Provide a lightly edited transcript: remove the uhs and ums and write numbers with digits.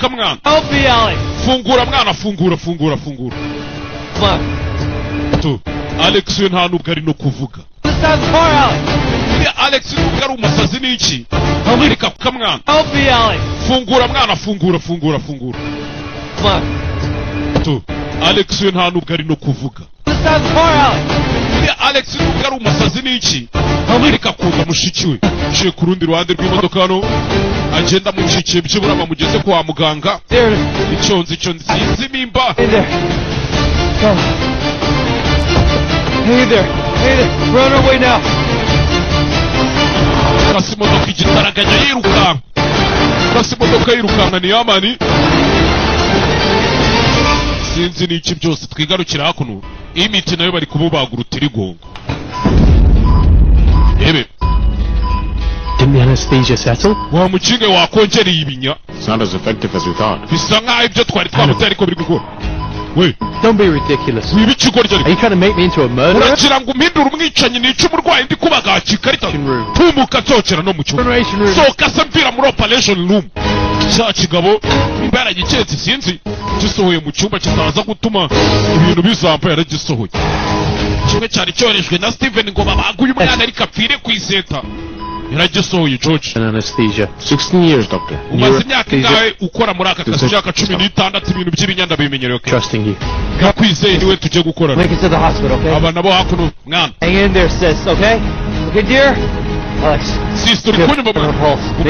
Imodoka, mwana. Help me, Alex. Fungura, mwana, fungura, fungura, fungura. Come on. Tu Alex we nta nubwo ari no kuvuga. Let's stop the car, Alex. Uriya Alex nubwo ari umusazi n'iki, reka kamwana. Help me, Alex. Fungura, mwana, fungura, fungura, fungura. Come on. Tu Alex we nta nubwo ari no kuvuga. Let's stop the car, Alex. Uriya Alex nubwo ari umusazi n'iki, ariko akunda mushiki we. Aciye ku rundi ruhande rw'imodoka hano, agenda amucikiye, byibura bamugeze kwa muganga. There. Icyo nzi, icyo nzi, sinzi nimba Hey there. Go. Hey there. Hey there. We're on our way now. Urasa imodoka igitaraganya yirukanka, urasa imodoka yirukanka ni yamani, sinzi n'iki byose. Twigarukira hakuno, imiti nayo bari kumubaga urutirigongo, yebe. Didn't the anesthesia settle? Wa mukinge wakongereye ibinya. It's not as effective as we thought. Bisa nk'aho ibyo twari twamuteye ariko biri gukora we. Don't be ridiculous. Wiba ikigoryi ariko. Are you trying to make me into a murderer? Uragira ngo umpindure umwicanyi, nica umurwayi ndi kubaga ikarita? Room. Tumuka, nsohokera no mu cyumba. Operation room. Sohoka se, mvira muri operation room. Cya kigabo nimba yaragiketse, sinzi, gisohoye mu cyumba kitaza gutuma ibintu bizamba, yaragisohoye. Kimwe cyari cyoherejwe na Steven ngo babage uyu mwana ariko apfire ku iseta, yaragisohoye George. An anesthesia. 16 years, doctor. Umaze imyaka ingahe ukora muri aka kazi? Imyaka 16. Ibintu by'ibinyanda bimenyerewe. Trusting you. Ndakwizeye, niwe tujye gukorana. Make it to the hospital, okay? Aba nabo hakuno, mwana. Hang in there, sis, okay? Okay, dear? Alex. Sister, uri kunyumva, mwana? Pulse.